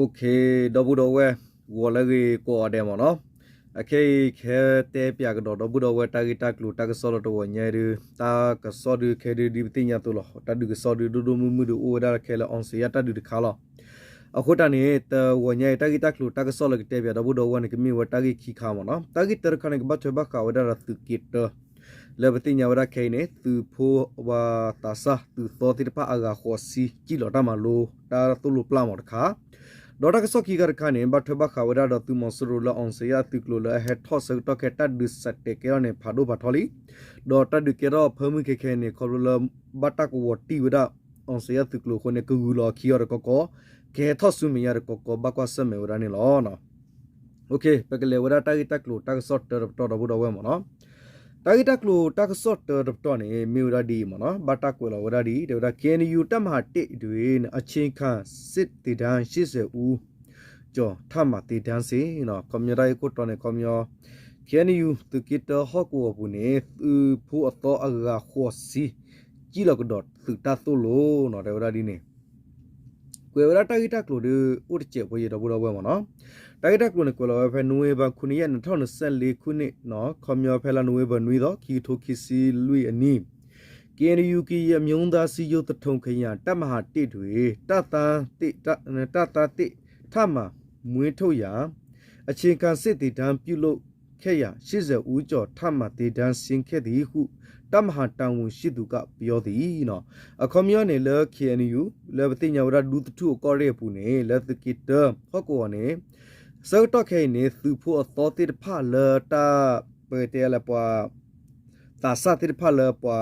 ဒီပုၢ်ဒီဝဲၢ် ဂီၤလၢအဂ့ၤကိးဂၤဒဲးမ့ၢ်နီၤ, အခဲအံၤကဟဲတဲပၠးကဒီးဒီပုၢ်ဒီဝဲၢ် တၢ်ဂ့ၢ်တၢ်ကျိၤတၢ်ကစီၣ်လၢတဂီၤညါအံၤဒုး တၢ်ကစီၣ်ဒုးခဲဒုးဒ်ပသ့ၣ်ညါအသိးလီၤ. တၢ်ဒုးကစီၣ်ဒုးဒိၣ်ဒိၣ်မုၢ်မုၢ်ဒုးအိၣ်ဝဲဒၣ်ခဲလၢ အောင်ဇေယျ တၢ်ဒုးတခါလီၤ. အဃိတၢ်န့ၣ် တဂီၤညါအံၤ တၢ်ဂ့ၢ်တၢ်ကျိၤတၢ်ကစီၣ်လၢကတဲပၠးဒီပုၢ်ဒီဝဲၢ်န့ၣ် ကမ့ၢ်ဝဲတၢ်ဂ့ၢ်ခံခါမ့ၢ်နီၤ. တၢ်ဂ့ၢ်တၢတခါန့ၣ် ကဘၣ်ထွဲဘၣ်ဃးဝဲဒၣ်ဒီးသုးက့တၢ လၢပသ့ၣ်ညါဝဲဒၣ်ခဲအံၤန့ၣ် သုးဖိပှၤသးစၢ်သုးသီသ့ၣ်တဖၣ်အဂၤဃိးဆံ စံၣ်လီၤတၢ်မၤလိတၢ်သိၣ်လိပျၢ်မးတခါ, ဒီးတၢ်ကစီၣ်ခံခါတခါန့ၣ် ဘၣ်ထွဲဘၣ်ဃးဝဲဒၣ်ဒီးသုးမီၤစိရိၤလၢ အောင်ဇေယျ အသုးကျိၤလၢအဟဲထီၣ်ဆၢကတီၢ်ခဲ တၢ်ဒုးစးတဲာ်ကဲထီၣ်န့ၣ် ဖးဒိၣ်ဖးထီလံ, ဒီးတၢ်ဒုးကဲထီၣ်ဖၢမုၢ်ခဲခဲန့ၣ် ခီဖျိလၢဘၣ်တၢ်ကဝီၤတံၢ်ဝဲဒၣ် အောင်ဇေယျ သုးကျိၤအဃိန့ၣ် ကဂုာ်လီၤအခံအီၤတကီကီ, ကဟဲထီၣ်ဆူမဲာ်ညါတကီကီ ဘၣ်ကွၢ်ဆၢၣ်မဲာ်ဝဲဒၣ်န့ၣ်လီၤ. ပကလဲၤဝဲဒၣ်တၢ်ဂ့ၢ်တၢ်ကျိၤတၢ်ကစီၣ်တၢတပတီၢ်ဒီပုၢ်ဒီဝဲၢ်မ့ၢ်နီၤ. တၢ်ဂ့ၢ်တၢ်ကျိၤတၢ်ကစီၣ်တၢတပတီၢ်န့ၣ် မ့ၢ်ဝဲဒၣ်ဒ်အံၤမ့ၢ်နီၤ, ဘၣ်တၢ်ကွဲးလီၤဝဲဒၣ်ဒ်အံၤ တဲဝဲဒၣ် KNU တပ်မဟာတစ်တွင် အချိန်ခံစစ်ဆင်ဦးကျော် ထပ်မံသင်တန်းဆင် ခီပညီတၢ်ဂ့ၢ်ခိၣ်တီန့ၣ် ခီပညီ KNU သုးက့တၢဟီၣ်ကဝီၤပူၤန့ၣ် သုးဖိအသီအဂၤဃိးဆံ စံၣ်လီၤကဒီးသုးတၢ်သိၣ်လိနီၤ တဲဝဲဒၣ်ဒ်န့ၣ် ကွဲးဝဲဒၣ်တၢ်ဂ့ၢ်တၢ်ကျိၤဒီး အိၣ်တစဲးဖိယံၤဒီပုၢ်ဒီဝဲၢ်မ့ၢ်နီၤ. တၢ်ဂ့ၢ်တၢ်ကျိၤန့ၣ် ကွဲးလီၤဝဲဖဲ နိဝင်ဘာ ခုနစ်ရက် နှစ်ထောင်နှစ်ဆယ့်လေးခုနှစ်နီၤ, ခီပညီဖဲလါနိဝင်ဘာနွံသီ ခံကထိခံဆံလွံၢ်အနံၣ် KNU ကရင်အမျိုးသားစည်းရုံးသထုံခရိုင် တပ်မဟာတစ်တွင် တပ်သားသစ် တပ်သားသစ် ထပ်မံမွေးထုတ်ရာ အချိန်ခံစစ်သင်တန်းပြုလုပ်ခဲ့ရာ ရှစ်ဆယ်ဦးကျော် ထပ်မံသင်တန်းဆင်းခဲ့သည်ဟု တပ်မဟာတာဝန်ရှိသူက ပြောသည်နီၤ. အခီပညီန့ၣ်လၢ KNU လၢပသ့ၣ်ညါဝဲဒၣ်ဒူသထူၣ်အကီၢ်ရ့ၣ်အပူၤန့ၣ် လၢသုးက့တၢဟီၣ်ကဝီၤန့ၣ် ဆၢကတီၢ်ခဲအံၤန့ၣ် သုးဖိအသီသ့ၣ်တဖၣ်လၢတၢ် ပကတဲလၢပှၤ သးစၢ်သ့ၣ်တဖၣ်လၢပှၤ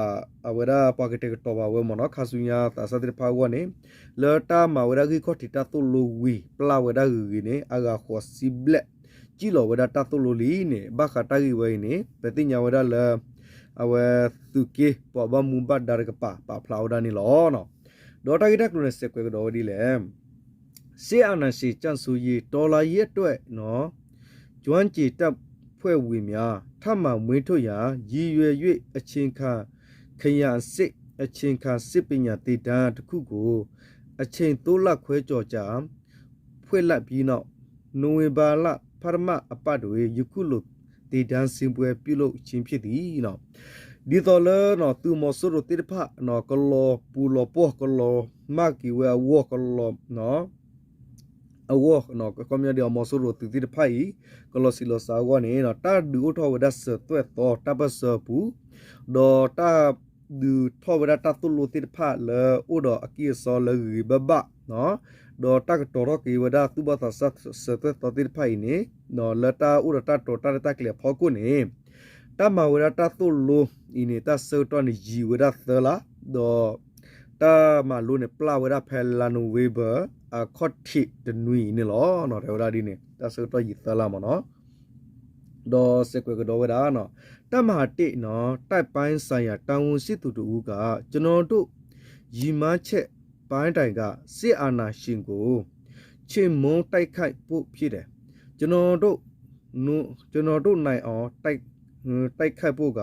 အဝဲဒၣ်ပှၤကတဲာ်ကတီၤဘၣ်ဝဲမ့ၢ်နီၤ, ခါဆူညါသးစၢ်သ့ၣ်တဖၣ်အဂီၢ်န့ၣ် လၢတၢ်မၤဝဲဒၣ်ဂံၢ်ခီၣ်ထံးတၢ်သိၣ်လိဝံၤ ပျၢ်ဝဲဒၣ်ဂ့ၤဂ့ၤန့ၣ် အဂၤဃိးဆံဘျဲၣ် စံၣ်လီၤဝဲဒၣ်တၢ်သိၣ်လိလံန့ၣ် ဘၣ်ဃးတၢ်ဂ့ၢ်ဝဲအံၤန့ၣ် ပသ့ၣ်ညါဝဲဒၣ်လၢ အဝဲသုးက့ပှၤဘၣ်မူဘၣ်ဒါတကပၤ ပာ်ဖျါဝဲဒၣ်န့ၣ်လီၤ. ဒီးတၢ်ဂ့ၢ်တၢ်ကျိၤန့ၣ် စဲးကွဲးကဒီးဝဲဒ်လဲၣ် စစ်အာဏာရှင်ကျဆုံးရေး တော်လှန်ရေးအတွက်နော် ကျွမ်းကျင်တပ်ဖွဲ့ဝင်များ ထပ်မံမွေးထုတ်ရန် ရည်ရွယ်၍ အချိန်ခံ ခရိုင်စစ် အချိန်ခံစစ်ပညာသင်တန်းတစ်ခုကို အချိန်သုံးလခွဲကျော်ကြာ ဖွင့်လှစ်ပြီးနောက် နိုဝင်ဘာလ ပထမအပတ်တွင် ယခုလို သင်တန်းဆင်းပွဲ ပြုလုပ်ခြင်းဖြစ်သည်နီၤ. ဒ်သိးလၢ သုးမီၤစိရိၤသ့ၣ်တဖၣ် ကလီၤပူၤလီၤပှီၢ် ကလီၤမၢ်က့ၤဝဲအဂီၢ် ကလီၤ အဂီၢ် ခီပညီဒ်အမီၤစိရိၤသုးသ့ၣ်တဖၣ်အံၤ ကလီၤဆံးလီၤစှၤအဂီၢ်န့ၣ် တၢ်ဒုးအိၣ်ထီၣ်ဝဲဒၣ်စၢၤသွဲၣ်သီ တၢ်ပၢၢ်ဆၢအပူၤ ဒီးတၢ်ဒုးထီၣ်ဝဲဒၣ်တၢ်သိၣ်လိသ့ၣ်တဖၣ်လၢအိၣ်ဒီးအကံၢ်အစီလၢဂ့ၤဂ့ၤဘၣ်ဘၣ် ဒီးတၢ်ကတီၤထီၣ်က့ၤဝဲဒၣ်သူၣ်ဘီၣ်သးစၢ်စၢၤသွဲၣ်သီသ့ၣ်တဖၣ်အံၤန့ၣ် လၢတၢ်အိၣ်ဒီးတၢ်တိာ်တၢ်ရဲၣ်တၢ်ကျဲၤအဖီခိၣ်န့ၣ် တၢ်မၤဝဲဒၣ်တၢ်သိၣ်လိအံၤန့ၣ် တၢ်ဆၢကတီၢ်န့ၣ်ယံာ်ဝဲဒၣ်သၢလါ, ဒီးတၢ်မၤလိန့ၣ် ပျၢ်ဝဲဒၣ်ဖဲလါနိၣ်ဝ့ဘၢၣ် အခီၣ်ထံးတနွံအံၤန့ၣ်လီၤ. တဲဝဲဒၣ်ဒ်န့ၣ် တၢ်ဆၢကတီၢ်ယံာ်သၢလါမ့ၢ်နီၤ. ဒီးစဲးကွဲးကဒီးဝဲဒၣ် တပ်မဟာတစ်နော် တိုက်ပိုင်းဆိုင်ရာတာဝန်ရှိသူတစ်ဦးက ကျွန်တော်တို့ ရည်မှန်းချက်ပိုင်းတိုင်က စစ်အာဏာရှင်ကို ချေမှုန်းတိုက်ခိုက်ဖို့ဖြစ်တယ်။ ကျွန်တော်တို့ ကျွန်တော်တို့နိုင်အောင် တိုက် တိုက်ခိုက်ဖို့က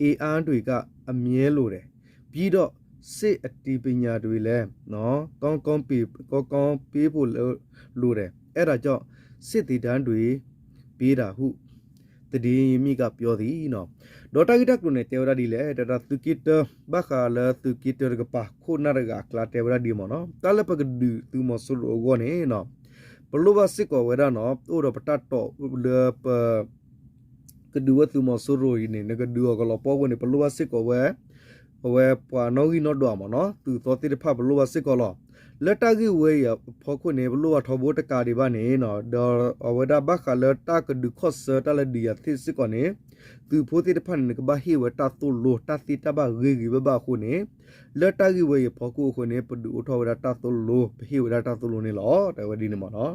အင်အားတွေက အမြဲလိုတယ်။ ပြီးတော့ စစ်အတည်ပညာတွေလည်း နော် ကောင်းကောင်းပေး ကောင်းကောင်းပေးဖို့လိုတယ်။ အဲဒါကြောင့် စစ်သင်တန်းတွေ ပေးတာဟု သတင်းရင်းမြစ်က ပြောသည် နော်. ဒီးတၢ်ဂ့ၢ်တၢ်ကျိၤန့ၣ် တဲဝဲဒၣ်ဒ်လဲၣ်, တဲဝဲဒၣ်သုးက့တၢ ဘၣ်ဃးလၢသုးက့တၢတကပၤ ခိၣ်နၢ်တဂၤအကျါ တဲဝဲဒၣ်ဒ်မ့ၢ်နီၤ, တၢ်လၢပကဒုးသုးမီၤစိရိၤအဂီၢ်န့ၣ် ပလိၣ်ဘၣ်စ့ၢ်ကီးဝဲဒၣ်နီၤ, အိၣ်ဒီးပတၢ်တိာ်လၢပ ကဒုးဝဲသုးမီၤစိရိၤအံၤန့ၣ် နကဒုးအီၤကလီၤပှီၢ်အဃိန့ၣ် ပလိၣ်ဘၣ်စ့ၢ်ကီးဝဲ အဝဲပှၤနီၣ်ဂံၢ်နီၣ်ဒွးမ့ၢ်နီၤ, သုးသီသ့ၣ်တဖၣ် ပလိၣ်ဘၣ်စ့ၢ်ကီးလီၤ. လၢတၢ်ဂ့ၢ်ဝဲအံၤအဖီခိၣ်န့ၣ် ပလိၣ်ဘၣ်ထီဘိတကးဒံးဘၣ်န့ၣ် ဒီးအဝဲဒၣ်ဘၣ်ဃးလၢတၢ်ကဒုးခီၣ်ဆၢတၢ်လၢဒုးယၤသ့ၣ်စ့ၢ်ကီးန့ၣ် သုးဖိသ့ၣ်တဖၣ်န့ၣ် နကဘၣ်ဟ့ၣ်ဝဲတၢ်သိၣ်လိ တၢ်သ့တၢ်ဘၣ်ဂ့ၤဂ့ၤဘၣ်ဘၣ်အဃိန့ၣ် လၢတၢ်ဂ့ၢ်ဝဲအံၤအဖီခိၣ်အဃိန့ၣ် ပဒုးအိၣ်ထီၣ်ဝဲဒၣ်တၢ်သိၣ်လိ ပဟ့ၣ်ဝဲဒၣ်တၢ်သိၣ်လိန့ၣ်လီၤ. တဲဝဲဒ်န့ၣ်မ့ၢ်နီၤ.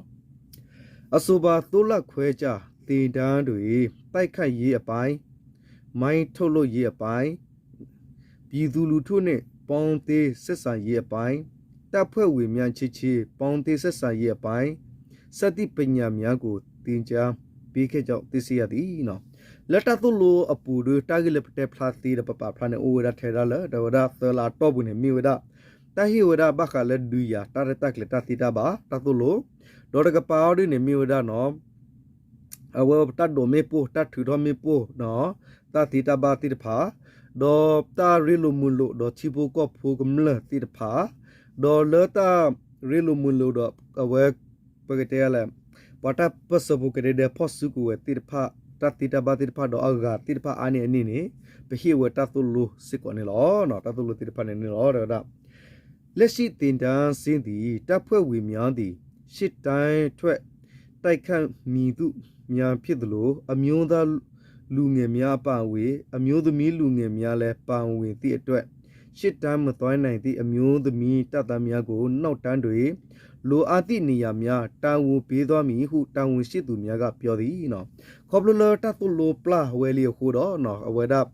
အဆိုပါ သုံးလခွဲကြာ သင်တန်းတွင် တိုက်ခိုက်ရေးအပိုင်း၊ မိုင်းထုတ်လုပ်ရေးအပိုင်း၊ ပြည်သူလူထုနှင့် ပေါင်းသင်းဆက်ဆံရေးအပိုင်း၊ တပ်ဖွဲ့ဝင်များအချင်းချင်း ပေါင်းသင်းဆက်ဆံရေးအပိုင်း စသည့်ပညာများကို သင်ကြားပေးခဲ့ကြောင်း သိရှိရသည် လၢတၢ်သိၣ်လိအပူၤဒီး တၢ်ဂ့ၢ်လၢပတဲဖျါသ့ဒီးပပာ်ဖျါန့ၣ် အိၣ်ဝဲဒၣ်ထဲဒၣ်လၢ တဲဝဲဒၣ်သၢလါအတီၢ်ပူၤန့ၣ် မ့ၢ်ဝဲဒၣ် တၢ်ဟ့ၣ်ဝဲဒၣ်ဘၣ်ဃးလၢဒုးယၤ တၢ်ရဲၣ်တၢ်ကျဲၤ တၢ်သ့တၢ်ဘၣ် တၢ်သိၣ်လိ, ဒီးတကပၤအီၤဒ်န့ၣ် မ့ၢ်ဝဲဒၣ်နီၤ အဝဲတၢ်ဒိးမ့ၣ်ပိၢ် တၢ်ထုးထီၣ်မ့ၣ်ပိၢ်, တၢ်သ့တၢ်ဘၣ်သ့ၣ်တဖၣ်, ဒီးတၢ်ရ့လိာ်မုာ်လိာ် ဒီးထံဖိကီၢ်ဖိကမျၢၢ်သ့ၣ်တဖၣ်, ဒီးလၢတၢ်ရ့လိာ်မုာ်လိာ်ဒီး အဝဲ ပကတဲလဲၣ် ပှၤတၢ်ပၢၢ်ဆၢဖိကဒဲဒဲ ဖီၣ်စုကဝဲၤသ့ၣ်တဖၣ် တၢ်သ့တၢ်ဘၣ်သ့ၣ်တဖၣ် ဒီးအဂၤသ့ၣ်တဖၣ်အါန့ၢ်အန့ၣ်န့ၣ် ပဟ့ၣ်ဝဲတၢ်သိၣ်လိစ့ၢ်ကီးန့ၣ်လီၤ. တၢ်သိၣ်လိသ့ၣ်တဖၣ်န့ၣ်န့ၣ်လီၤ တဲဝဲဒၣ် လက်ရှိသင်တန်းဆင်းသည့် တပ်ဖွဲ့ဝင်များသည် ရှေ့တန်းထွက် တိုက်ခိုက်မည်သူများဖြစ်သလို အမျိုးသားလူငယ်များအပါအဝင် အမျိုးသမီးလူငယ်များလည်း ပါဝင်သည့်အတွက် ရှေ့တန်းမသွားနိုင်သည့် အမျိုးသမီးတပ်သားများကို နောက်တန်းတွင် လိုအပ်သည့်နေရာများ တာဝန်ပေးသွားမည်ဟု တာဝန်ရှိသူများက ပြောသည်. ခီဖျိလၢတၢ်သိၣ်လိပျၢ်ဝဲလံအဃိဒီး အဝဲဒၣ်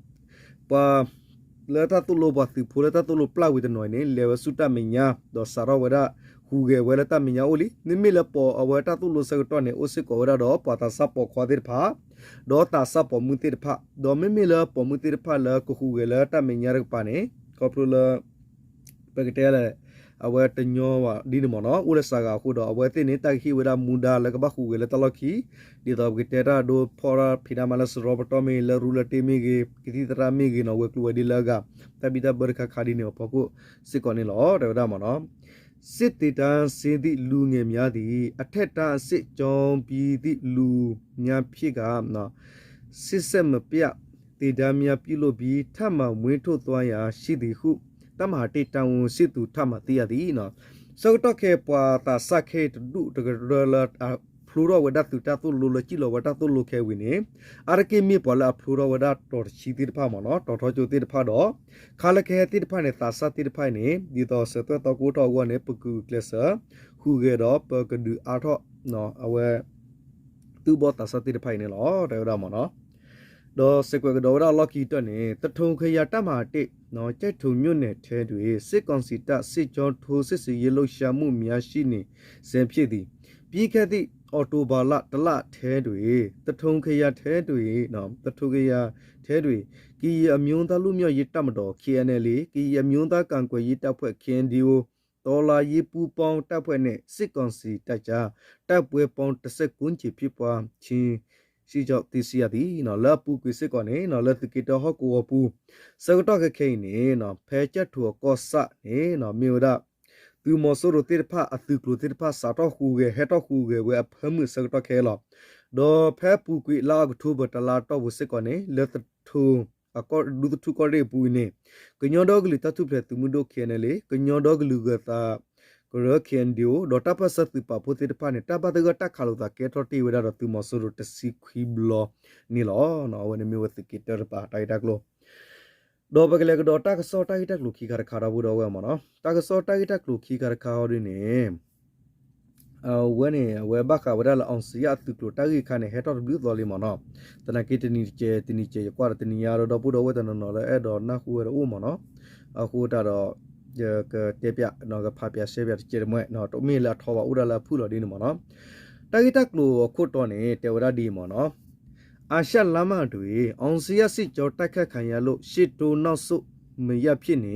ပှၤ လၢတၢ်သိၣ်လိပှၤသုးဖိလၢတၢ်သိၣ်လိပျၢ်ဝံၤတနီၤန့ၣ် လဲၤဝဲဆူတၢ်မဲာ်ညါ ဒီးစးထီၣ်ဝဲဒၣ်ဟူးဂဲၤဝဲလၢတၢ်မဲာ်ညါအိၣ်လံ. မ့မ့ၢ်လၢပှၤအဝဲတၢ်သိၣ်လိဆၢကတီၢ်န့ၣ် အိၣ်စ့ၢ်ကီးဝဲဒၣ်ဒီး ပှၤသးစၢ်ပိာ်ခွါသ့ၣ်တဖၣ် ဒီးသးစၢ်ပိာ်မုၣ်သ့ၣ်တဖၣ် ဒီးမ့မ့ၢ်လၢပိာ်မုၣ်သ့ၣ်တဖၣ်လၢကဟူးဂဲၤလၢတၢ်မဲာ်ညါတကပၤန့ၣ် ခီဖျိလၢ ပကတဲလဲၣ် အဝဲတညီဘၣ်ဒ်န့ၣ်မ့ၢ်နီၤ အိၣ်လၢစှၤဂၤအဃိဒီး အဝဲသ့ၣ်န့ၣ် တၢ်ကဟ့ၣ်ဝဲဒၣ်မူဒါလၢကဘၣ်ဟူးဂဲၤလၢတၢ်လီၢ်ခံ ဒ်သိးပကတဲတၢ်ဒိဖီၣ်တၢ်ဖံးတၢ်မၤလၢစရီပတီၢ်မ့ၢ်ဂ့ၤ လၢရူလၢတ့မ့ၢ်ဂ့ၤ ကသံၣ်သရၣ်မ့ၢ်ဂ့ၤနီၤ ဝဲၤကျိၤဝဲၤဒ့လၢအဂၤ တၢ်ဘံၣ်တၢ်ဘၢတခါခါဒ်န့ၣ်အဖီခိၣ်စ့ၢ်ကီးန့ၣ်လီၤ တဲဝဲဒၣ်မ့ၢ်နီၤ စစ်သင်တန်းဆင်းသည့်လူငယ်များသည် အထက်တန်းအဆင့်ကျောင်းပြီးသည့်လူများဖြစ်ကာ စစ်ဆင်မပြတ် သင်တန်းများပြုလုပ်ပြီး ထပ်မံဝင်ထုတ်သွားရန်ရှိသည်ဟု တပ်မဟာတစ်တာဝန်ရှိသူထံမှသိရသည်. ဆၢကတီၢ်ခဲအံၤ ပှၤသးစၢ်ခဲအံၤတဒူၣ်တကရၢလၢအဖျိထီၣ်ဝဲဒၣ်သုးတၢ်သိၣ်လိလၢစံၣ်လီၤဝဲတၢ်သိၣ်လိခဲအံၤန့ၣ် အါတက့ၢ်မ့ၢ်ပှၤလၢအဖျိထီၣ်ဝဲဒၣ်တီၤတဆံသ့ၣ်တဖၣ်မ့ၢ်နီၤ တီၤထီကၠိသ့ၣ်တဖၣ်ဒီး ခါလၢကဟဲသ့ၣ်တဖၣ်န့ၣ် သးစၢ်သ့ၣ်တဖၣ်အံၤန့ၣ် ဒ်သိးစၢၤသွဲၣ်သီကအိၣ်ထီၣ်အဂီၢ်န့ၣ် ပကဂုာ်ကျဲးစၢး ဟူးဂဲၤဒီးပကဒုးအါထီၣ် အဝဲ သုးဘီၣ်သးစၢ်သ့ၣ်တဖၣ်အံၤန့ၣ်လီၤ တဲဝဲဒၣ်မ့ၢ်နီၤ. ဒီးစဲးကွဲးကဒီးဝဲဒၣ်အလီၢ်ခံကတၢၢ်န့ၣ် သထုံခရိုင်တပ်မဟာတစ် ကျိုက်ထိုမြို့နယ်ထဲတွင် စစ်ကောင်စီတပ် စစ်ကြောင်းထိုး စစ်ဆင်ရေးလှုပ်ရှားမှုများ ရှိနေဆဲဖြစ်သည်. ပြီးခဲ့သည့် အောက်တိုဘာလ တစ်လထဲတွင် သထုံခရိုင်ထဲတွင် သထုံခရိုင်ထဲတွင် ကရင်အမျိုးသားလွတ်မြောက်ရေးတပ်မတော် KNLA, ကရင်အမျိုးသားကာကွယ်ရေးတပ်ဖွဲ့ KNDO တော်လှန်ရေးပူးပေါင်းတပ်ဖွဲ့နှင့် စစ်ကောင်စီတပ်ကြား တိုက်ပွဲပေါင်း တစ်ဆယ့်ကိုးကြိမ်ဖြစ်ပွားခြင်း ရှိကြောင်း သိရှိရသည်. လၢအပူၤကွံာ်စ့ၢ်ကီးန့ၣ် လၢသုးက့တၢဟီၣ်ကဝီၤပူၤ ဆၢကတီၢ်ခဲခဲအံၤန့ၣ် ဖဲကၠဲၣ်ထိၣ်အကီၢ်ဆၣ်န့ၣ် မ့ၢ်ဝဲဒၣ် သုးမီၤစိရိၤသ့ၣ်တဖၣ် အသုးကျိၤသ့ၣ်တဖၣ် စးထီၣ်ဟူးဂဲၤ ဟဲထီၣ်ဟူးဂဲၤဝဲအဖၢမုၢ်ဆၢကတီၢ်ခဲအံၤလီၤ. ဒီးဖဲအပူၤကွံာ်လါအီးကထိဘၢၣ်တလါအတီၢ်ပူၤစ့ၢ်ကီးန့ၣ် လၢသထိၣ် အကီၢ်ဒူသထူၣ်ကီၢ်ရ့ၣ်အပူၤအံၤန့ၣ် ကညီဒီကလုာ်တၢ်ထူၣ်ဖျဲးသုးမုၢ်ဒိၣ် KNLA, ကညီဒီကလုာ်ဂၢၤသးကရၢ KNDO ဒီးတၢ်ပၢၢ်ဆၢသုးပာ်ဖှိၣ်သ့ၣ်တဖၣ်န့ၣ် တၢ်ဘၣ်သဂၢၢ်တၢ်ခးလိာ်သးကဲထီၣ်တ့ၢ်ဝဲဒၣ်ဒီးသုးမီၤစိရိၤတဆံခွံဘျီန့ၣ်လီၤ. အဝဲန့ၣ်မ့ၢ်ဝဲသုးက့တၢတပၤ တၢ်ဂ့ၢ်တၢ်ကျိၤ ဒီးပကလဲၤကဒီးတၢ်ကစီၣ်တၢ်ဂ့ၢ်တၢ်ကျိၤခံခါတခါဒီပုၢ်ဒီဝဲၢ်မ့ၢ်နီၤ. တၢ်ကစီၣ်တၢ်ဂ့ၢ်တၢ်ကျိၤခံခါတခါအီၤဒ်န့ၣ် အဝဲန့ၣ် အဝဲဘၣ်ဃးဝဲဒၣ်လၢ အောင်ဇေယျ အသုးကျိၤတၢ်ဂ့ၢ်တခါန့ၣ် ဟဲထီၣ်တဘျုးသီလံမ့ၢ်နီၤ. သနာ်က့တနံၤတကဲး တနံၤတကဲး ယကွၢ်ဒီးတနံၤညါဒီး ဒီပုၢ်ဒီဝဲၢ်တနီၤနီၤလၢအဲၣ်ဒိးနၢ်ဟူဝဲတအိၣ်မ့ၢ်နီၤ. အဃိတၢ်ဒီး ယကတဲပၠး ကဖးပၠးရှဲပၠးတကဲးတမှဲ တမ့ၢ်လၢအထီဘၣ် အိၣ်ဒၣ်လၢအဖုၣ်လီၤဒ်န့ၣ်မ့ၢ်နီၤ. တၢ်ဂ့ၢ်တၢ်ကျိၤအခိၣ်တီန့ၣ် တဲဝဲဒၣ်ဒ်အံၤမ့ၢ်နီၤ. အာရှလမ်းမတွင် အောင်ဇေယျ စစ်ကြောင်း တိုက်ခိုက်ခံရလို့ ရှေ့တိုးနောက်ဆုတ် မရပ်ဖြစ်နေ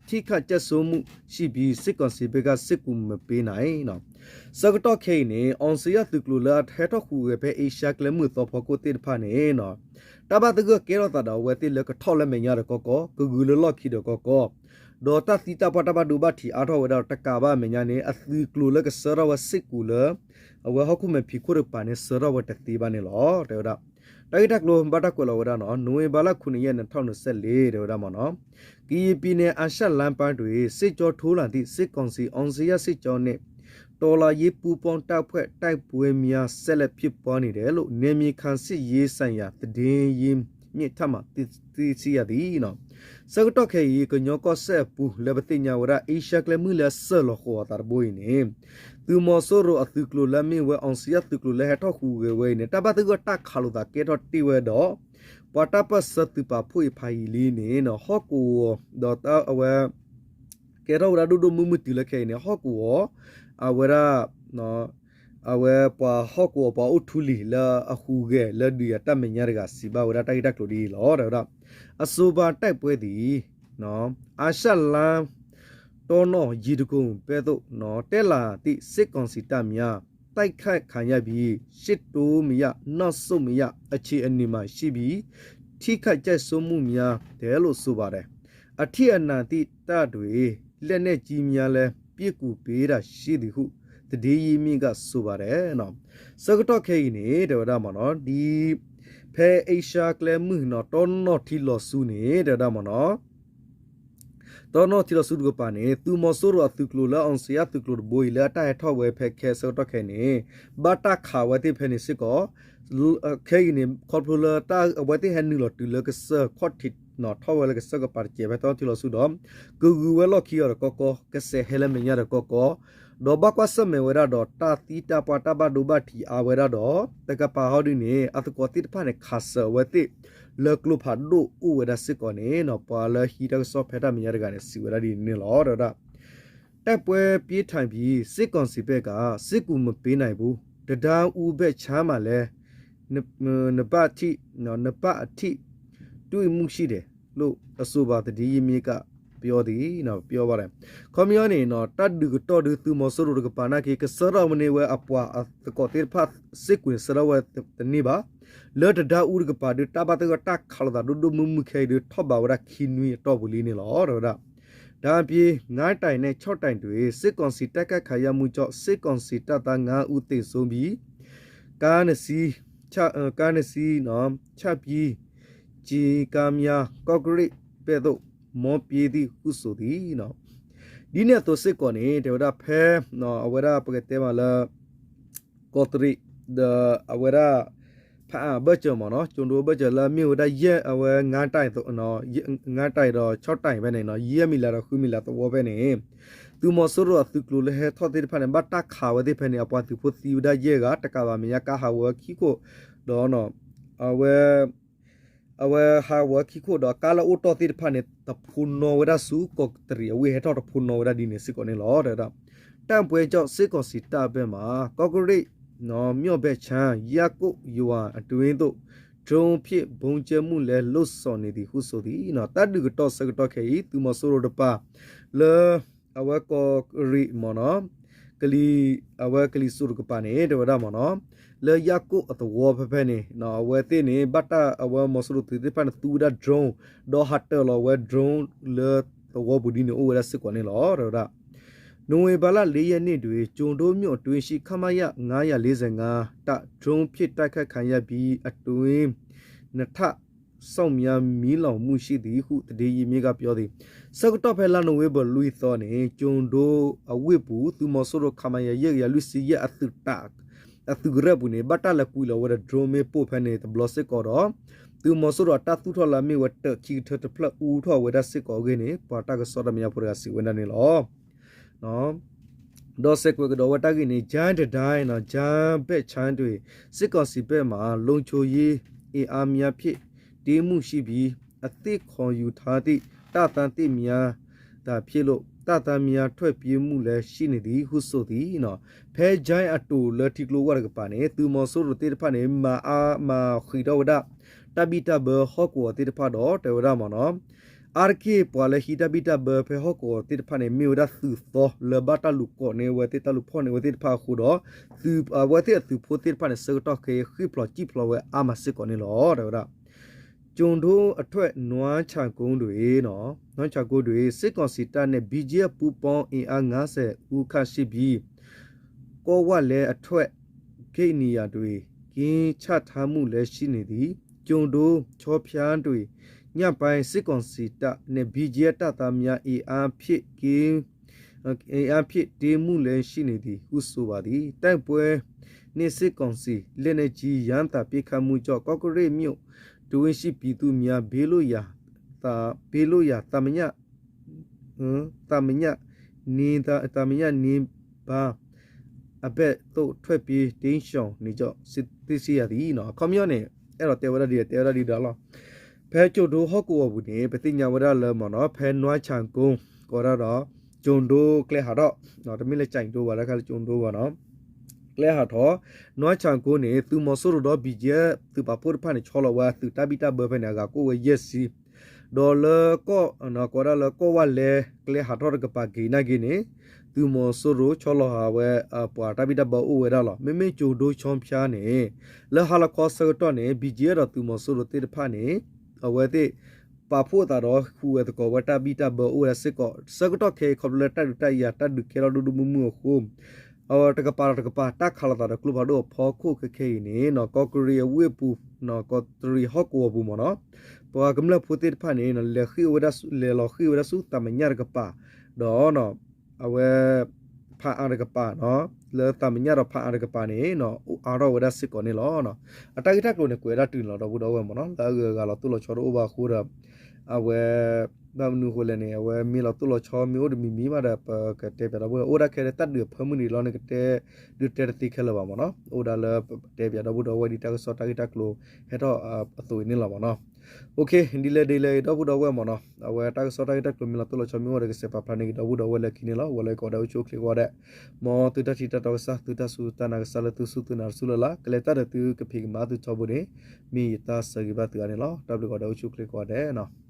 ထိခိုက်ကျဆုံးမှုရှိပြီး စစ်ကောင်စီဘက်က စစ်ကူမပေးနိုင် ဆၢကတီၢ်ခဲအံၤန့ၣ် အောင်ဇေယျ သုးကျိၤလၢအဟဲထီၣ်ဟူးဂဲၤဖဲ အ့ရှါကျဲမုၢ်သီဖီခိၣ်သ့ၣ်တဖၣ်န့ၣ် တၢ်ဘၣ်သဂၢၢ်ကဲထီၣ်သးဒီးအဝဲသ့ၣ်လၢကထီၣ်လၢမဲာ်ညါဒီးကီကီ, ကဂုၤလၢလီၢ်ခံဒီးကီကီ, ဒီးတၢ်သံတၢ်ပှၢ်တၢ်ဘၣ်ဒိဘၣ်ထံးအါထီၣ်ဝဲဒၣ်ဒီးတကးဘၣ်အမဲာ်ညါန့ၣ် အသုးကျိၤလၢကဆှၢထီၣ်ဝဲစ့ၢ်ကီးလၢ အဝဲဟီၣ်ခိၣ်မဲာ်ဖံးခိၣ်တကပၤန့ၣ် ဆှၢထီၣ်ဝဲတသ့ဘၣ်န့ၣ်လီၤ တဲဝဲဒၣ်. တၢ်ဂ့ၢ်တၢ်ကျိၤဘၣ်တၢ်ကွဲးလီၤဝဲဒၣ်နီၤ, နိုဝင်ဘာလ ခုနစ်ရက် နှစ်ထောင့်နှစ်ဆယ့်လေး တဲဝဲဒၣ်မ့ၢ်နီၤ. ကရင်ပြည်နယ် အာရှလမ်းပိုင်းတွင် စစ်ကြောင်းထိုးလာသည့် စစ်ကောင်စီ အောင်ဇေယျ စစ်ကြောင်းနှင့် တော်လှန်ရေးပူးပေါင်းတပ်ဖွဲ့ တိုက်ပွဲများ ဆက်လက်ဖြစ်ပွားနေတယ်လို့ နယ်မြေခံစစ်ရေးဆိုင်ရာ သတင်းရင်းမြစ်ထံမှ သိရှိရသည် ဆၢကတီၢ်ခဲအံၤ ကညီကီၢ်စဲၣ်အပူၤ လၢပသ့ၣ်ညါဝဲဒၣ် အ့ရှါကျဲမုၢ်လၢအစၢၢ်လီၤဃီၤအသးတဘိအံၤန့ၣ် သုးမီၤစိရိၤအသုးကျိၤလၢအမ့ၢ်ဝဲ အောင်ဇေယျ သုးကျိၤလၢဟဲထီၣ်ဟူးဂဲၤဝဲအံၤန့ၣ် တၢ်ဘၣ်သဂၢၢ်တၢ်ခးလိာ်သးကဲထီၣ်တ့ၢ်ဝဲဒီး ပှၤတၢ်ပၢၢ်ဆၢသုးပာ်ဖှိၣ်အံၤဖးယံာ်လံန့ၣ် ဟီၣ်ကဝီၤ ဒီးအဝဲ ကဲထီၣ်ဝဲဒၣ်ဒိၣ်ဒိၣ်မုၢ်မုၢ်တုၤလၢခဲအံၤန့ၣ် ဟီၣ်ကဝီၤ အဝဲဒၣ် အဝဲပှၤဟီၣ်ကဝီၤပှၤအိၣ်ထူလံၤလၢအဟူးဂဲၤလၢဒုးယၤတၢ်မဲာ်ညါတဂၤ စံးဘၣ်ဝဲဒၣ်တၢ်ဂ့ၢ်တၢ်ကျိၤဒ်အံၤလီၤ တဲဝဲဒၣ်. အဆိုပါတိုက်ပွဲသည် အာရှလမ်း တီနီၣ်ယံၤတကိၣ်ဘဲသိး တဲလၢာ်သ့ၣ် စစ်ကောင်စီတပ်များ တိုက်ခိုက်ခံရပြီး စစ်တိုးမရ နောက်ဆုတ်မရ အခြေအနေမှာရှိပြီး ထိခိုက်ကျဆုံးမှုများတယ်လို့ဆိုပါတယ်။ အထိအနာသည့်တပ်တွေ လက်နက်ကြီးများလည်း ပစ်ကူပေးတာရှိသည်ဟု သတင်းရင်းမြစ်ကဆိုပါတယ် ဆၢကတီၢ်ခဲအံၤန့ၣ် တဲဝဲဒၣ်မ့ၢ်နီၤ ဒ် ဖဲအ့ရှါကျဲမုၢ်နီၤ တီနီၣ်ထံလီၤဆူန့ၣ် တဲဝဲဒၣ်မ့ၢ်နီၤ တီနီၣ်ထံလီၤဆူတကပၤန့ၣ် သုးမီၤစိရိၤအသုးကျိၤလၢ အောင်ဇေယျ သုးကျိၤတဘိအံၤ လၢအတၢ်ဟဲထီၣ်ဝဲဖဲခဲဆၢကတီၢ်ခဲအံၤန့ၣ် ဘၣ်တၢ်ခးဝဲသ့ၣ်ဖဲန့ၣ်စ့ၢ်ကီး ခဲအံၤန့ၣ် ခီဖျိလၢအဝဲသ့ၣ်ဟဲနုာ်လီၤတုၤလၢကစၢၢ်ခီၣ်ထံး ထီၣ်ဝဲလၢကစၢၢ်ကပၤတစဲးဖဲတီထံလီၤဆူဒီး ကဂုာ်ဝဲလီၢ်ခံအီၤဒီးကီကီ ကစဲးဟဲလၢမဲာ်ညါဒီးကီကီ ဒီးဘၣ်ကွၢ်ဆၢၣ်မဲာ်ဝဲဒၣ်ဒီး တၢ်သံတၢ်ပှၢ်တၢ်ဘၣ်ဒိဘၣ်ထံးအါဝဲဒၣ်ဒီး တကပၤဟီဒုန့ၣ် အသကိးသ့ၣ်တဖၣ်န့ၣ် ခးစၢၤအဝဲသ့ၣ် လၢကျိဖးဒိၣ်အိၣ်ဝဲဒၣ်စ့ၢ်ကီးန့ၣ်နီၤ ပှၤလၢဟံးတၢ်ကစီၣ်ဖဲတၢ်မဲာ်ညါတဂၤန့ၣ် စံးဝဲဒၣ်ဒ်န့ၣ်လီၤ တဲဝဲဒၣ် တိုက်ပွဲပြင်းထန်ပြီး စစ်ကောင်စီဘက်က စစ်ကူမပေးနိုင်ဘူး တဒါအူဘက်ခြမ်းမှာလည်း နှစ်ဘက်ထိ နှစ်ဘက်အထိ တွေ့မှုရှိတယ်လို့ အဆိုပါသတင်းရင်းမြစ်က ပြောသည် ပြောပါတယ် ခီပညီန့ၣ်နီၤ တၢ်ဒုးကတီၢ်ဒုးသုးမီၤစိရိၤတကပၤနာ်က့ ကဆှၢထီၣ်မ့ၢ်န့ၢ်ဝဲအပှၤအသကိးသ့ၣ်တဖၣ် စ့ၢ်ကီးန့ၣ် ဆှၢထီၣ်ဝဲတန့ၢ်ဘၣ် လၢတဒါအူတကပၤဒုး တၢ်ဘၣ်သဂၢၢ်တၢ်ခးလိာ်သးဒိၣ်ဒိၣ်မုၢ်မုၢ်ခဲအံၤဒုး ထီၣ်ဘးဝဲဒၣ်ခံနွံအတီၢ်ပူၤလံန့ၣ်လီၤ တဲဝဲဒၣ် ဒါအပြင် ငါးတိုင်နဲ့ ခြောက်တိုင်တွင် စစ်ကောင်စီတပ်ကခယမူကြောင့် စစ်ကောင်စီတပ်သားငါးဦးသေဆုံးပြီး ကားနှစ်စီး ချ ကားနှစ်စီးနော် ချပြီး ကျည်ကားများ ကော့ကရိတ်ဘက်သို့ မောင်းပြေးသည်ဟုဆိုသည် ဒ်န့ၣ်အသိးစ့ၢ်ကီးန့ၣ် တဲဝဲဒၣ်ဖဲ အဝဲဒၣ်ပကတဲမးလၢ ကီးတရံး ဒီးအဝဲဒၣ် ဖးအၣ်ဘၢၣ်စၢၤမ့ၢ်နီၤ ကၠိၤဒိဘၢၣ်စၢၤလၢမ့ၢ်ဝဲဒၣ်ယဲၢ်အဝဲ ငါးတိုင်ဒီး ခြောက်တိုင် ဖဲန့ၣ်နီၤ ယဲၢ်မံၤလးဒီးဃုမံၤလးသဝီဖဲန့ၣ် သုးမီၤစိရိၤအသုးကျိၤလၢဟဲထီၣ်သ့ၣ်တဖၣ်န့ၣ် ဘၣ်တၢ်ခးဝဲသ့ၣ်ဖဲန့ၣ် အပှၤသုးဖိသံဝဲဒၣ်ယဲၢ်ဂၤ တကးဘၣ်မဲာ်ညါကါဟးဂီၤဝဲခံခိၣ် ဒီး အဝဲ အဝဲဟးဂီၤဝဲခံခိၣ်ဒီး ကါလၢအိၣ်တီၢ်သ့ၣ်တဖၣ်န့ၣ် တဖိနီၣ်ဝဲဒၣ်ဆူ ကီးတရံးအဝ့ၢ် ဟဲထီၣ်တဖိနီၣ်ဝဲဒၣ်ဒ်န့ၣ်စ့ၢ်ကီးန့ၣ်လီၤ တဲဝဲဒၣ် တိုက်ပွဲကြောင့် စစ်ကောင်စီတပ်ဘက်မှ ကော့ကရိတ် မြို့ဘက်ခြမ်း ရပ်ကွက်ရွာအတွင်းသို့ ဒရုန်းဖြင့် ဗုံးကြဲမှုလည်း လုပ်ဆောင်နေသည်ဟုဆိုသည် တၢ်ဒုးကတီၢ်ဆၢကတီၢ်ခဲအံၤ သုးမီၤစိရိၤတပၤ လၢ အဝဲကီးတရံးမ့ၢ်နီၤ ကလံၤ အဝဲကလံၤစိးတကပၤန့ၣ် တဲဝဲဒၣ်မ့ၢ်နီၤ လၢယၢ်ကိၣ်အသဝီဖဲဖဲန့ၣ် အဝဲသ့ၣ်န့ၣ် ဘၣ်တၢ်အဝဲမီၤစိရိၤသုးသ့ၣ်တဖၣ်န့ၣ် သူဝဲဒၣ် drone ဒီးဟးတၢၤလီၤဝဲ drone လၢသဝီပူၤဒ်န့ၣ်အိၣ်ဝဲဒၣ်စ့ၢ်ကီးန့ၣ်လီၤ တဲဝဲဒၣ် နိုဝင်ဘာလ လေးရက်နေ့တွင် ကျိုဒိုမြို့အတွင်းရှိ ခမရ ငါးရာလေးဆယ့်ငါး တပ် drone ဖြင့် တိုက်ခိုက်ခံရပြီး အတွင်း နှစ်ထပ် စောင့်များ မီးလောင်မှုရှိသည်ဟု သတင်းရင်းမြစ်က ပြောသည် ဆၢကတီၢ်ဖဲလါနိၣ်ဝ့ဘၢၣ် လွံၢ်သီန့ၣ် ကျိုဒိအဝ့ၢ်ပူၤ သုးမီၤစိရိၤ ခမရ ယဲၢ်ကယၤလွံၢ်ဆံယဲၢ် အသုးကရၢၢ်ပူၤန့ၣ် ဘၣ်တၢ်လဲၤကွံာ်လီၤဝဲဒီး drone မ့ၣ်ပိၢ်ဖဲန့ၣ်တဘျီစ့ၢ်ကီးဒီး သုးမီၤစိရိၤအတၢ်သူၣ်ထီၣ်လၢအမ့ၢ်ဝဲ တၢးခံကထၢတဖျၢၣ်အူထီၣ်ဝဲဒၣ်စ့ၢ်ကီးအဂ့ၢ်န့ၣ် ပှၤတၢ်ကစီၣ်တၢ်မဲာ်ညါဖိတဂၤစံးဝဲဒၣ်န့ၣ်လီၤ. ဒီးစဲးကွဲးကဒီးဝဲတၢ်ဂ့ၢ်န့ၣ် ကျိုဒို ကျိုဒို ဘက်ခြမ်းတွင် စစ်ကောင်စီဘက်မှ လုံခြုံရေးအင်အားများဖြင့် တင်းမှုရှိပြီး အသင့်ခေါ်ယူထားသည့် တပ်သားသစ်များသာဖြစ်လို့ တပ်သားများထွက်ပြေးမှုလည်းရှိနေသည်ဟုဆိုသည် ဖဲကျိုဒိုအတိၤလၢထံကျိဝၢ်တကပၤန့ၣ် သုးမီၤစိရိၤသ့ၣ်တဖၣ်န့ၣ် မၤအါမၤဃံးထီၣ်ဝဲဒၣ် တၢ်ဘံၣ်တၢ်ဘၢဟီၣ်ကဝီၤသ့ၣ်တဖၣ်ဒီး တဲဝဲဒၣ်မ့ၢ်နီၤ အါတက့ၢ်ပှၤလၢဟံးတၢ်ဘံၣ်တၢ်ဘၢဖဲဟီၣ်ကဝီၤသ့ၣ်တဖၣ်န့ၣ် မ့ၢ်ဝဲဒၣ်သုးသီလၢဘၣ်တၢ်လူၤကိးန့ၢ်ဝဲသ့ၣ် တၢ်လူၤဖီၣ်န့ၢ်ဝဲသ့ၣ်တဖၣ်အဃိဒီး အဝဲသ့ၣ်အသုးဖိသ့ၣ်တဖၣ်န့ၣ် ဆၢကတီၢ်ခဲအံၤ ဃံၣ်ဖျိးစံၣ်ဖျိးဝဲအါမးစ့ၢ်ကီးန့ၣ်လီၤ တဲဝဲဒၣ် ကျိုဒိုအထွက် နွားခြံကုန်းတွင် နွားခြံကုန်းတွင် စစ်ကောင်စီတပ်နှင့် ဘီကီအက်ဖ် ပူးပေါင်းအင်အား ငါးဆယ်ဦးခန့်ရှိပြီး ကော့ဝလ့အထွက် ဂိတ်နေရာတွင် ကင်းချထားမှုလည်းရှိနေသည်။ ကျိုဒို ချောဖျားတွင် ညပိုင်း စစ်ကောင်စီတပ်နှင့် ဘီကီအက်ဖ် တပ်သားများ အင်အားဖြည့် အင်အားဖြည့်တင်းမှုလည်းရှိနေသည်ဟုဆိုပါသည်။ တိုက်ပွဲနှင့်စစ်ကောင်စီ လက်နက်ကြီးရမ်းသမ်းပစ်ခတ်မှုကြောင့် ကော့ကရိတ်မြို့တွင်းရှိပြည်သူများ ဘေးလွတ်ရာ သာ သာမညနေသာ သာမညနေပိုင်း အဘက်သို့ထွက်ပြေးတိမ်းရှောင်နေကြောင်းသိရှိရသည် အခီပညီန့ၣ် အဲၣ်ဒိးတဲဝဲဒၣ်ဒ် တဲဝဲဒၣ်ဒ်ဒီးလီၤ ဖဲကျိုဒိဟီၣ်ကဝီၤပူၤန့ၣ် ပသ့ၣ်ညါဝဲဒၣ်လၢမ့ၢ်နီၤ ဖဲနွါဆၣ်ကိ ကိးဒၣ်ဒီး ကျိုဒိကျဲဟးထီၣ် တမ့ၢ်လၢကၠဲးဒိဘၣ် တခါလၢကျိုဒိဘၣ်နီၤ ကျဲဟးထီၣ် နွါဆၣ်ကိန့ၣ် သုးမီၤစိရိၤဒီး ဘီကီအက်ဖ် သုးပာ်ဖှိၣ်တဖၣ်န့ၣ် ဆီလီၤဝဲအသုးတၢ်ဘံၣ်တၢ်ဘၢဖဲန့ၣ် အဂၤကအိၣ်ဝဲယဲၢ်ဆံ ဒီးလၢကီၢ် ကိးဒၣ်လၢကီၢ်ဝၢ်လဲ ကျဲဟးထီၣ်တကပၤက့ၤနာ်က့န့ၣ် သုးမီၤစိရိၤဆီလီၤဟးဝဲ ပှၤတၢ်ဘံၣ်တၢ်ဘၢအိၣ်ဝဲဒၣ်လီၤ. မ့မ့ၢ်ကၠိဒိဆီဖၠါန့ၣ် လၢဟါလီၤခီဆၢကတီၢ်န့ၣ် ဘံၣ်ကၠံၣ်အဲၣ်ဒီးသုးမီၤစိရိၤသ့ၣ်တဖၣ်န့ၣ် အဝဲသ့ၣ် ပာ်ဖှိၣ်အသးဒီးဃုဝဲသကိးဝဲတၢ်ဘံၣ်တၢ်ဘၢအိၣ်ဝဲဒၣ်စ့ၢ်ကီး ဆၢကတီၢ်ခဲအံၤခီဖျိလၢတၢ်ဒုးတၢ်ယၤ တၢ်ဒုးကဲထီၣ်ဒိၣ်ဒိၣ်မုၢ်မုၢ်အဃိ အဝဲတကပၤဒီးတကပၤ တၢ်ခးလိာ်သးဒီးကျိဖးဒိၣ်အဖီခိၣ်ခဲခဲအံၤန့ၣ် ကီးကရံးအဝ့ၢ်ပူၤ ကီးတရံးဟီၣ်ကဝီၤပူၤမ့ၢ်နီၤ ပှၤကမျၢၢ်ဖိသ့ၣ်တဖၣ်န့ၣ် လဲၤဃ့ၢ်ဝဲဒၣ် လဲၤလီၤဃ့ၢ်ဝဲဒၣ်ဆူသးမညၣ်တကပၤ ဒီး အဝဲ ဖးအါတကပၤ လၢသးမညၣ်ဒီးဖးအါတကပၤန့ၣ် အိၣ်အါထီၣ်ဝဲဒၣ်စ့ၢ်ကီးန့ၣ်လီၤ. အတၢ်ဂ့ၢ်တၢ်ကျိၤန့ၣ် ကွဲးဒၣ်တုၤန့ၣ်လီၤ ဒီပုၢ်ဒီဝဲၢ်မ့ၢ်နီၤ လၢအဂုၤအဂၤလီၤတိၢ်လီၤဆီတအိၣ်ဘၣ်အဃိဒီး အဝဲ ဘၣ်မနုၤအဃိလဲၣ်န့ၣ် အဝဲမ့ၢ်လီၤတိၢ်လီၤဆီမ့ၢ်အိၣ်တမံၤမံၤဘၣ်ဒီး ပကတဲပၠးဒီပုၢ်ဒီဝဲၢ် အိၣ်ဒၣ်ခဲလၢာ်တၢ်ဒုးအဖၢမုၢ်နံၤလီၤန့ၣ် ကတဲ ဒုးတဲတသ့ခဲလၢာ်ဘၣ်မ့ၢ်နီၤ အိၣ်ဒၣ်လၢပတဲပၠးဒီပုၢ်ဒီဝဲၢ်ဒ်တၢ်ကစီၣ်တၢ်ဂ့ၢ်တၢ်ကျိၤဟဲထီၣ်အသိးအံၤန့ၣ်လီၤမ့ၢ်နီၤ ဒ်လဲၣ်ဒ်လဲၣ်ဒီပုၢ်ဒီဝဲၢ်မ့ၢ်နီၤ အဝဲတၢ်ကစီၣ်တၢ်ဂ့ၢ်တၢ်ကျိၤမ့ၢ်လီၤတိၢ်လီၤဆီမ့ၢ်အိၣ်ဒီးကစဲးပာ်ဖျါန့ၢ်က့ၤဒီပုၢ်ဒီဝဲၢ်လၢခံန့ၣ်လီၤ ဝဲလၢကိးဒဲးအိၣ်ဆူၣ်အိၣ်ချ့ကိးဂၤဒဲး မ်သုတၢ်ထံၣ်တၢ်တီကစၢ် သုတၢ်စူၢ်တၢ်နာ်ကစၢ်လၢသုစူၢ်သုနာ်တစူၢ်လၢ်လၢ် ကလဲၤတၢ်ဒီးသုကဖံးကမၤသုထီဘိန့ၣ် မ့ၢ်ယတၢ်ဆၢဂ့ၤဘၣ်သုဂၤန့ၣ်လီၤ တၢ်ဘျုးကိးဒဲးအိၣ်ဆူၣ်အိၣ်ချ့ကိးဂၤဒဲး